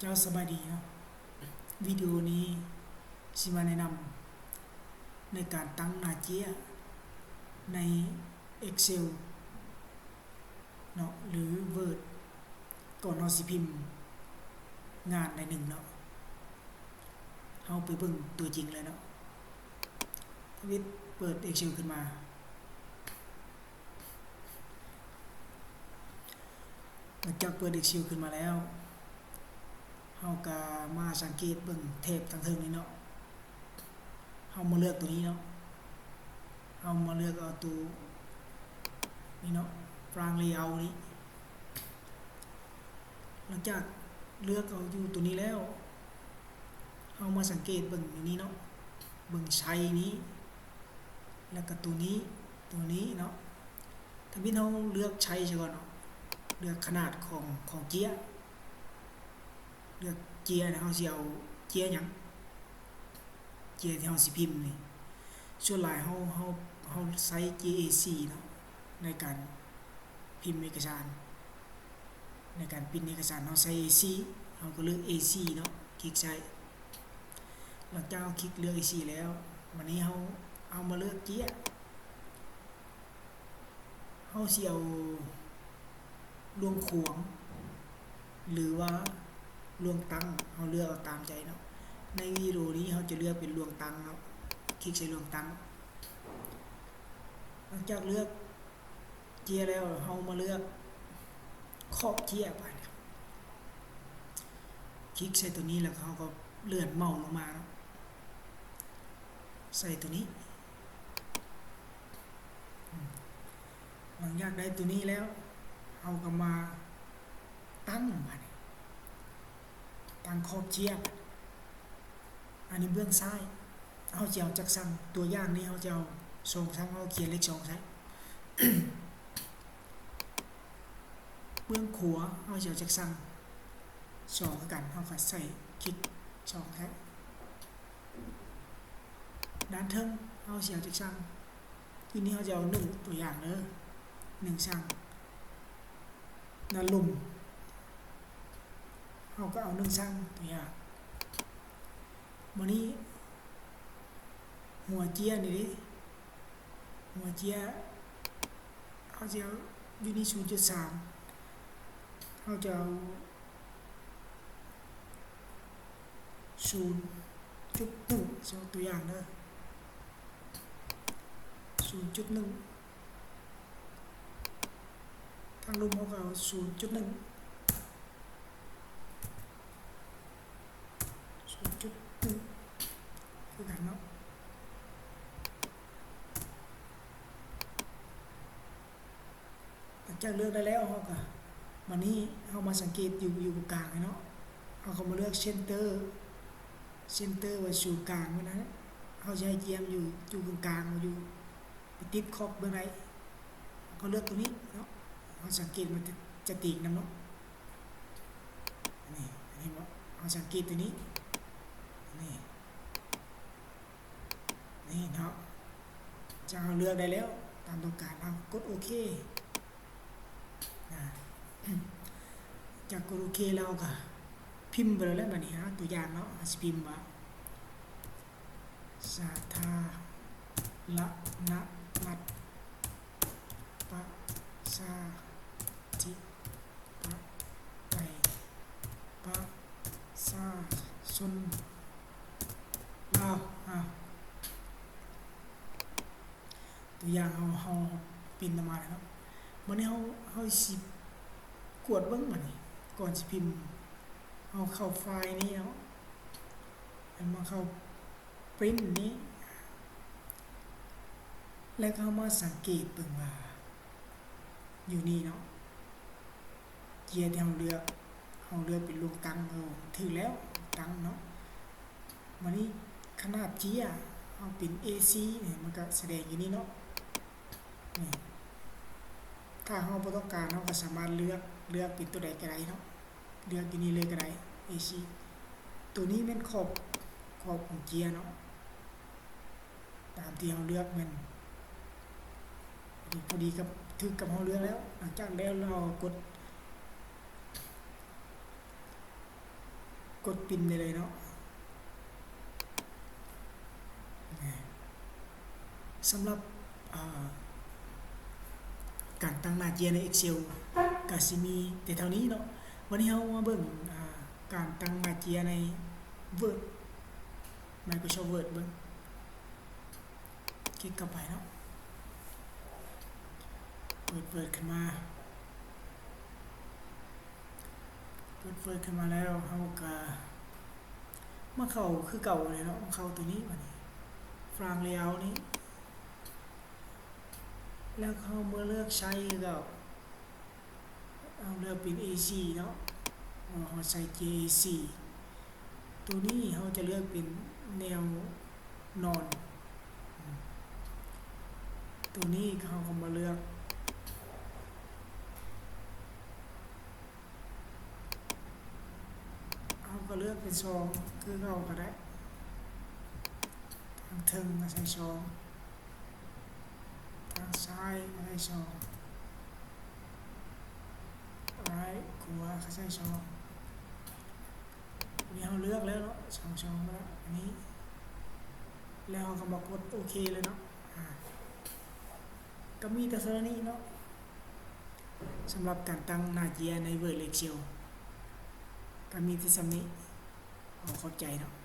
ເຈົ້າ ສະບາຍດີເນາະ. ວິດີໂອນີ້ຊິມາແນະນຳໃນການຕັ້ງໜ້າເຈ້ຍໃນ Excel ເນາະ ຫຼື Word ກ່ອນເຮົາຊິພິມງານໃດໜຶ່ງເນາະ. ເຮົາໄປເບິ່ງຕົວຈິງເລີຍເນາະ. ທຳອິດເປີດ Excel ຂຶ້ນມາ. ຫຼັງຈາກເປີດ Excel ຂຶ້ນມາແລ້ວ, ເຮົາກະມາສັງເກດເບິ່ງແຖບທາງເທິງນີ້ເນາະ. ເຮົາມາເລືອກໂຕນີ້ເນາະ. ເຮົາມາເລືອກເອົາໂຕນີ້ເນາະ, Front Layout ນີ້. ຫຼັງຈາກເລືອກເອົາຢູ່ໂຕນີ້ແລ້ວ, ເຮົາມາສັງເກດເບິ່ງຢູ່ນີ້ເນາະ, ເບິ່ງໄຊນີ້ ແລ້ວກະໂຕນີ້ ໂຕນີ້ເນາະ. ທຳອິດເຮົາເລືອກໄຊຊະກ່ອນເນາະ, ເລືອກຂະໜາດຂອງ ຂອງເຈ້ຍ, ເລືອກເຈ້ຍ ເຮົາຊິເອົາເຈ້ຍຫຍັງ, ເຈ້ຍທີ່ເຮົາຊິພິມນີ້. ສ່ວນຫຼາຍເຮົາ ເຮົາ ເຮົາໃຊ້ເຈ້ຍ ເອສີ່ ເນາະ ໃນການພິມເອກະສານ, ໃນການປຣິ້ນເອກະສານເຮົາໃຊ້ ເອສີ່ ເຮົາກະເລືອກ ເອສີ່ ເນາະ, ຄລິກໃສ່. ຫຼັງຈາກເຮົາຄລິກເລືອກ ເອສີ່ ແລ້ວ, ບາດນີ້ເຮົາເອົາມາເລືອກເຈ້ຍ. ເຮົາຊິເອົາລວງຂວາງ ຫຼືວ່າລວງຕັ້ງ, ເຮົາເລືອກເອົາຕາມໃຈເນາະ. ໃນວິດີໂອນີ້ເຮົາຈະເລືອກເປັນລວງຕັ້ງເນາະ, ຄລິກໃສ່ລວງຕັ້ງ. ຫຼັງຈາກເລືອກເຈ້ຍແລ້ວ, ເຮົາມາເລືອກຂອບເຈ້ຍບາດນີ້. ຄລິກໃສ່ໂຕນີ້ ແລ້ວເຮົາກະເລື່ອນເມົາສ໌ລົງມາເນາະ, ໃສ່ໂຕນີ້. ອືມ ຫຼັງຈາກໄດ້ໂຕນີ້ແລ້ວ, ເຮົາກະມາຕັ້ງບາດນີ້, ຕັ້ງຂອບເຈ້ຍ. ອັນນີ້ເບື້ອງຊ້າຍ, ເຮົາຈະເອົາຈັກຊັ່ງ, ຕົວຢ່າງນີ້ເຮົາຈະເອົາສອງຊັ່ງ, ເຮົາຂຽນເລກສອງໃສ່. ເບື້ອງຂວາ ເຮົາຈະເອົາຈັກຊັ່ງ, ສອງຄືກັນ, ເຮົາກະໃສ່ຄລິກສອງໃສ່. ດ້ານເທິງເຮົາຊິເອົາຈັກຊັ່ງ? ທີ່ນີ້ເຮົາຈະເອົາໜຶ່ງ ຕົວຢ່າງເດີ, ໜຶ່ງຊັ່ງ. ດ້ານລຸ່ມເຮົາກະເອົາໜຶ່ງຊັ່ງ ຕົວຢ່າງ. ບາດນີ້ຫົວເຈ້ຍນີ້ເດ, ຫົວເຈ້ຍ ເຮົາຈະເອົາຢູ່ນີ້ ສູນຈຸດສາມ, ເຮົາຈະເອົາສູນຈຸດໜຶ່ງ ຍົກຕົວຢ່າງເດີ, ສູນຈຸດໜຶ່ງ. ທາງລຸ່ມເຮົາກະເອົາສູນຈຸດໜຶ່ງ, ສູນຈຸດໜຶ່ງ ຄືກັນເນາະ. ຫຼັງຈາກເລືອກໄດ້ແລ້ວ ເຮົາກະ ບາດນີ້ເຮົາມາສັງເກດຢູ່ ຢູ່ກາງນີ້ເນາະ, ເຮົາກະມາເລືອກ Center, Center ໄວ້ສູນກາງໄວ້ນັ້ນ. ເຮົາຊິໃຫ້ເຈ້ຍມັນຢູ່ ຢູ່ກາງໆ ຢູ່ ໄປຕິດຂອບເບື້ອງໃດ. ເຮົາກະເລືອກໂຕນີ້ເນາະ, ເຮົາສັງເກດມັນຈະ ຈະຕີງນຳເນາະ. ນີ້ ເຫັນບໍ່? ເຮົາສັງເກດໂຕນີ້ ນີ້ ນີ້ເນາະ. ຈາກເຮົາເລືອກໄດ້ແລ້ວຕາມຕ້ອງການ, ເຮົາກົດໂອເຄ. ອາ ຈາກກົດໂອເຄແລ້ວ ເຮົາກະພິມໄປເລີຍແຫຼະ. ບາດນີ້ ຕົວຢ່າງເນາະ, ເຮົາຊິພິມວ່າ ສາທາລະນະລັດ ປະຊາທິປະໄຕ ປະຊາຊົນລາວ. ອາ ຕົວຢ່າງເຮົາ ເຮົາປຣິ້ນອອກມາແລ້ວເນາະ. ບາດນີ້ເຮົາ ເຮົາຊິກວດເບິ່ງບາດນີ້ ກ່ອນຊິພິມ. ເຮົາເຂົ້າໄຟລ໌ນີ້ເນາະ, ແລ້ວມາເຂົ້າ ປຣິ້ນນີ້ ແລ້ວກະເຮົາມາສັງເກດເບິ່ງວ່າ ຢູ່ນີ້ເນາະ, ເຈ້ຍທີ່ເຮົາເລືອກ ເຮົາເລືອກເປັນລວງຕັ້ງ, ເອີ ຖືກແລ້ວ, ຕັ້ງເນາະ. ບາດນີ້ຂະໜາດເຈ້ຍເຮົາເປັນ ເອສີ່ ນີ້ ມັນກະສະແດງຢູ່ນີ້ເນາະ. ນີ້ ຖ້າເຮົາບໍ່ຕ້ອງການ ເຮົາກະສາມາດເລືອກ ເລືອກເປັນໂຕໃດກະໄດ້ເນາະ. ເລືອກຢູ່ນີ້ເລີຍກະໄດ້ ເອສີ່. ໂຕນີ້ແມ່ນຂອບ ຂອບຂອງເຈ້ຍເນາະ, ຕາມທີ່ເຮົາເລືອກແມ່ນພໍດີ ພໍດີກັບ ຖືກກັບເຮົາເລືອກແລ້ວ. ຫຼັງຈາກແລ້ວ ເຮົາກົດ ເ ກົດປິ່ນໄດ້ເລີຍເນາະ. ສຳລັບ ອ່າ ການຕັ້ງໜ້າເຈ້ຍໃນ Excel ກະຊິມີແຕ່ເທົ່ານີ້ເນາະ. ວັນນີ້ເຮົາມາເບິ່ງ ອ່າ ການຕັ້ງໜ້າເຈ້ຍໃນ Word Microsoft Word ເບິ່ງ. ຄລິກເຂົ້າໄປເນາະ ເປີດ Word ຂຶ້ນມາ ເປີດ Word ຂຶ້ນມາແລ້ວ ເຮົາກະມາເຂົ້າຄືເກົ່າເລີຍເນາະ ມາເຂົ້າໂຕນີ້ ບາດນີ້ Font Layout ນີ້ ແລ້ວເຮົາມາເລືອກໃຊ້ຄືເກົ່າ. ເຮົາເລືອກເປັນ ເອສີ່ ເນາະ ເຮົາໃສ່ ເຈ ເອສີ່ ໂຕນີ້ເຮົາຈະເລືອກເປັນແນວນອນ ໂຕນີ້ເຮົາກະມາເລືອກ ເຮົາກະເລືອກເປັນສອງຄືເກົ່າກະໄດ້ ທາງເທິງກະໃສ່ສອງ ທາງຊ້າຍກະໃສ່ສອງ ຊ້າຍ ຂວາກະໃສ່ສອງ. ອັນນີ້ເຮົາເລືອກແລ້ວເນາະ ສອງ ສອງ ແລ້ວ ອັນນີ້ ແລ້ວເຮົາກະມາກົດໂອເຄເລີຍເນາະ. ອາ ກະມີແຕ່ສ່ຳນີ້ເນາະ ສຳລັບການຕັ້ງໜ້າເຈ້ຍໃນ Word Excel ກະມີແຕ່ສ່ຳນີ້. ຂໍຂອບໃຈເນາະ.